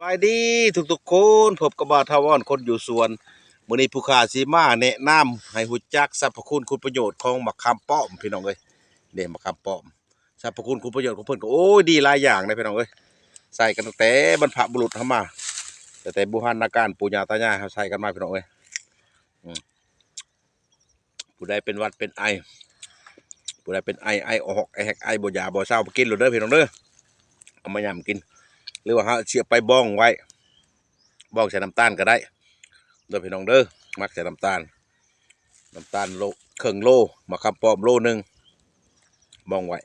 ສະບາຍດີທຸກໆຄົນ ພົບກັບບ່າວຖາວອນຄົນຢູ່ສວນ. ມື້ນີ້ຜູ້ຂ້າຊິມາແນະນຳໃຫ້ຮູ້ຈັກສັບພະຄຸນຄຸນປະໂຫຍດຂອງໝາກຂາມປ້ອມ ພີ່ນ້ອງເອີຍ. ເດ້ ໝາກຂາມປ້ອມ ສັບພະຄຸນຄຸນປະໂຫຍດຂອງເພິ່ນກໍ ໂອ້ຍ ດີຫຼາຍຢ່າງເດ້ ພີ່ນ້ອງເອີຍ. ໃຊ້ກັນຕັ້ງແຕ່ບັນພະບຸລຸດເຮົາມາ ຕັ້ງແຕ່ບູຮານາການ ປູ່ຍ່າຕາຍາຍເຮົາໃຊ້ກັນມາ ພີ່ນ້ອງເອີຍ. ອືມ ຜູ້ໃດເປັນຫວັດເປັນໄອ ຜູ້ໃດເປັນໄອ ໄອອອກ ໄອແຮກ ໄອບໍ່ຢາບໍ່ເຊົາ ໄປກິນໂລດເດີພີ່ນ້ອງເດີ. ເອົາມາຫຍ້ຳກິນ ຫຼືວ່າເຮົາຊິເອົາໄປບອງໄວ້ ບອງໃສ່ນ້ຳຕານກໍໄດ້ເດີພີ່ນ້ອງເດີ. ໝັກໃສ່ນ້ຳຕານ ນ້ຳຕານໂລ ເຄິ່ງໂລ ໝາກຂາມປ້ອມໂລໜຶ່ງ ບອງໄວ້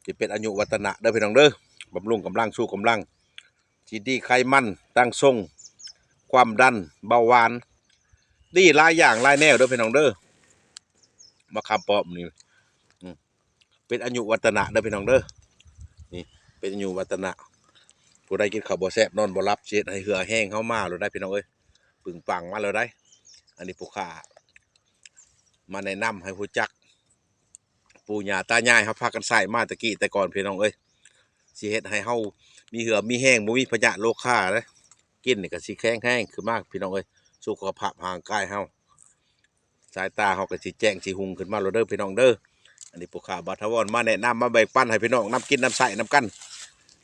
ຊິເປັນອາຍຸວັດຕະນະເດີພີ່ນ້ອງເດີ. ບຳລຸງກຳລັງ ຊູກຳລັງ ຊິດີໄຂມັນ ຕັ້ງຊົງ ຄວາມດັນ ເບົາຫວານ ດີຫຼາຍຢ່າງຫຼາຍແນວເດີພີ່ນ້ອງເດີ. ໝາກຂາມປ້ອມນີ້ ອືມ ເປັນອາຍຸວັດຕະນະເດີພີ່ນ້ອງເດີ. ນີ້ເປັນອາຍຸວັດຕະນະ ຜູ້ໃດກິນເຂົ້າບໍ່ແຊບນອນບໍ່ຫຼັບ ຊິເຮັດໃຫ້ເຫື່ອແຮງເຮົາມາໂລດໄດ໋ພີ່ນ້ອງເອີຍ ປຶງປັງມາໂລດໄດ໋. ອັນນີ້ຜູ້ຂ້າມາແນະນຳໃຫ້ຮູ້ຈັກ ປູ່ຍ່າຕາຍາຍເຮົາພາກັນໃຊ້ມາແຕ່ກີ້ແຕ່ກ່ອນພີ່ນ້ອງເອີຍ ຊິເຮັດໃຫ້ເຮົາມີເຫື່ອມີແຮງ ບໍ່ມີພະຍາດໂລຄາເດ້. ກິນນີ້ກໍຊິແຂງແຮງຂຶ້ນມາພີ່ນ້ອງເອີຍ ສຸຂະພາບຮ່າງກາຍເຮົາ ສາຍຕາເຮົາກໍຊິແຈ້ງຊິຮຸ່ງຂຶ້ນມາໂລດເດີພີ່ນ້ອງເດີ. ອັນນີ້ຜູ້ຂ້າບ່າວຖາວອນມາແນະນຳ ມາແບ່ງປັນໃຫ້ພີ່ນ້ອງນຳກິນນຳໃຊ້ນຳກັນ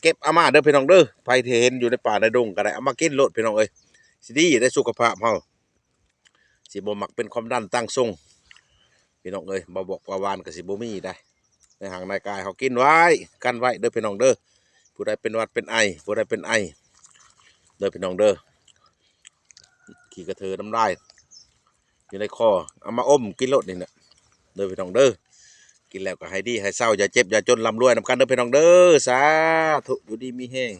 ເກັບເອົາມາເດີພີ່ນ້ອງເດີ. ໃຜທີ່ເຫັນຢູ່ໃນປ່າໃນດົງກໍໄດ້ ເອົາມາກິນໂລດພີ່ນ້ອງເອີຍ ຊິດີໃນສຸຂະພາບເຮົາ ຊິບໍ່ມັກເປັນຄວາມດັນຕັ້ງຊົງ ພີ່ນ້ອງເອີຍ. ເບົາບອກເບົາຫວານກໍຊິບໍ່ມີໄດ໋ ໃນຮ່າງໃນກາຍເຮົາ ກິນໄວ້ ກັນໄວ້ເດີພີ່ນ້ອງເດີ. ຜູ້ໃດເປັນຫວັດເປັນໄອ ຜູ້ໃດເປັນໄອເດີພີ່ນ້ອງເດີ ຂີ້ກະເທີນ້ຳລາຍຢູ່ໃນຄໍ ເອົາມາອົມກິນໂລດນີ້ນະເດີພີ່ນ້ອງເດີ. ກິນແລ້ວກໍໃຫ້ດີໃຫ້ເຊົາ ຢ່າເຈັບຢ່າຈົນ ລ່ຳລວຍນຳກັນເດີພີ່ນ້ອງເດີ. ສາທຸ ຢູ່ດີມີແຮງ.